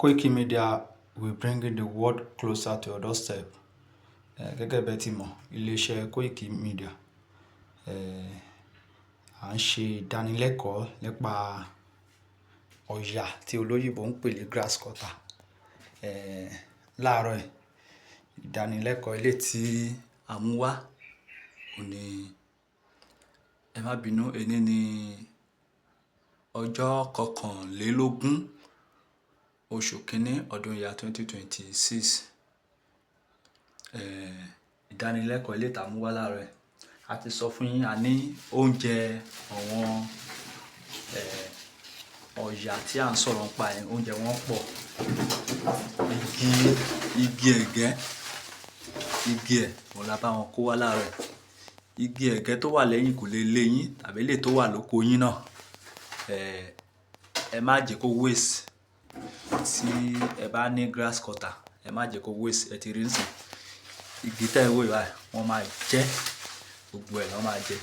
Koiki Media will bring the world closer to your doorstep. Gẹ́gẹ́ bẹ́ẹ̀ tí mọ̀, ilé-iṣẹ́ Koiki Media, à ń ṣe ìdánilẹ́kọ̀ọ́ nípa ọ̀yà tí olóyìnbo ń pè ní grass cutter. Láàárọ̀ yìí, ìdánilẹ́kọ̀ọ́ eléyìí tí a mú wá òun ní, ẹ má bínú, èní ní ọjọ́ kọkànlélógún oṣù kínní ọdún year 2026. Ìdánilẹ́kọ̀ọ́ eléyìí tí a mú wá láàárọ̀ yìí, a ti sọ fún yín, a ní oúnjẹ àwọn, ọ̀yà tí à ń sọ̀rọ̀ nípa ẹ̀, oúnjẹ wọn pọ̀. Igi, igi ẹ̀gẹ́, igi ẹ̀, òun la bá wọn kó wá láàárọ̀ yìí. Igi ẹ̀gẹ́ tó wà lẹ́yìn kò lè lé yín tàbí eléyìí tó wà lóko yín náà. Ẹ má jẹ kó waste. Tí ẹ bá ní grass cutter, ẹ má jẹ kó waste. Ẹ ti rí ńsìn. Igi tí ẹ̀ ń wò yìí báyìí, wọ́n máa jẹ, gbogbo ẹ̀ lọ́ máa jẹ.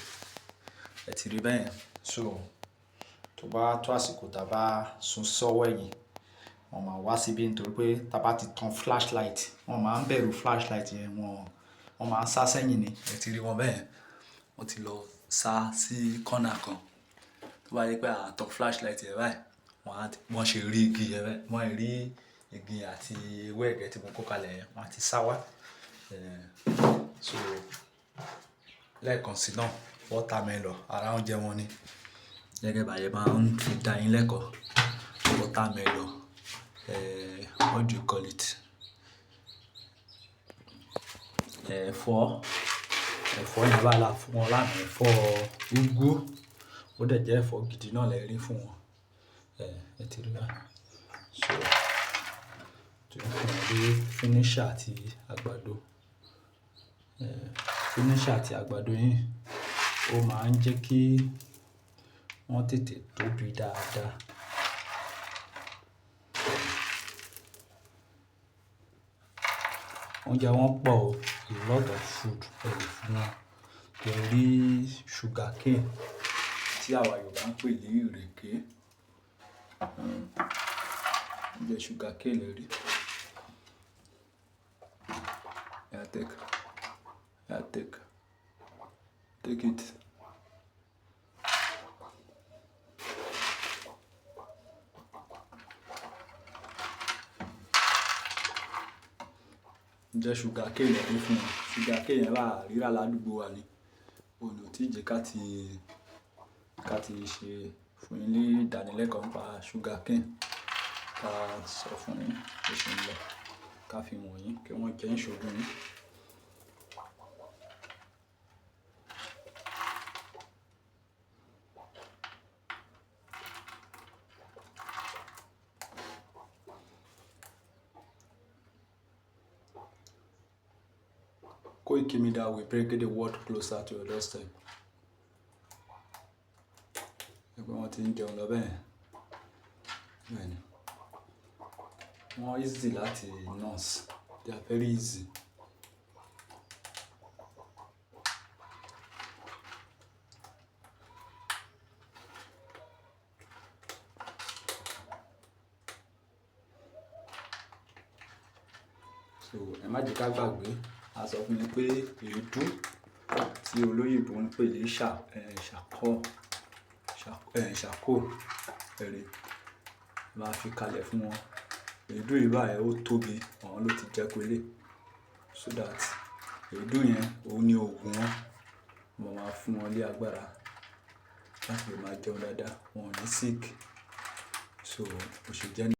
Ẹ ti rí bẹ́yẹn. So, tó bá tó àsìkò tí a bá sún sọ́wọ́ ẹ̀yìn, wọ́n máa wá síbí nítorí pé tí a bá ti tan flashlight, wọ́n máa ń bẹ̀rù flashlight yẹn, wọ́n máa ń sá sẹ́yìn ni. Ẹ ti rí wọn bẹ́yẹn. Wọ́n ti lọ sá sí corner kan. Tó bá jẹ́ pé a tan flashlight yẹn báyìí, wọ́n á ti, wọ́n ṣe rí igi yẹn bẹ́ẹ̀. Wọ́n rí igi àti ewé ẹ̀gẹ́ tí mo kó kalẹ̀ yẹn, wọ́n á ti sá wá. So, lẹ́ẹ̀kan sí náà, watermelon, ara oúnjẹ wọn ni. Gẹ́gẹ́ bá yẹ máa ń fi dá yín lẹ́kọ̀ọ́. Watermelon, what do you call it? Ẹ̀fọ́, ẹ̀fọ́ yẹn bá la fún wọn lánàá, ẹ̀fọ́ úgú. Ó dẹ̀ jẹ́ ẹ̀fọ́ gidi náà lẹ rí fún wọn. Ẹ ti rí báyìí. So, tí ó fún wọn bí finisher àti àgbàdo. Finisher àti àgbàdo yìí ó máa ń jẹ́ kí wọ́n tètè tóbi dáadáa. Oúnjẹ wọn pọ̀ o, a lot of food ẹ lè fún wọn. Torí sugarcane tí àwa Yorùbá ń pè ní ìrèké. Oúnjẹ sugarcane lẹ rí. Yeah, take. Yeah, take. Take it. Oúnjẹ sugarcane lẹ rí fún wọn. Sugarcane yẹn bá rírà ládùúgbò wa ni. Òun ò tí jẹ ká ti ṣe fún yín ní ìdánilẹ́kọ̀ọ́ nípa sugarcane. Ká sọ fún yín bó ṣe ń lọ. Ká fi wọ̀nyí kí wọ́n jẹ́ ń ṣojú yín. Koiki Media will bring the world closer to your doorstep. Ẹgbẹ́ wọn tí ń jẹun lọ bẹ́ẹ̀. Bẹ́ẹ̀ ni. Wọ́n easy láti nurse. They are very easy. So, ẹ má jẹ ká gbàgbé. A sọ fún yín pé èédú tí olóyìnbo ń pè ní charcoal, ẹ rí, máa fi kalẹ̀ fún wọn. Èédú yìí báyìí ó tóbi, àwọn ló ti jẹ kó lè. So that èédú yẹn òun ní òògùn wọn. Mo máa fún wọn ní agbára láti lè máa jẹun dáadáa. Wọn ò ní sick. So, bó ṣe jẹ́.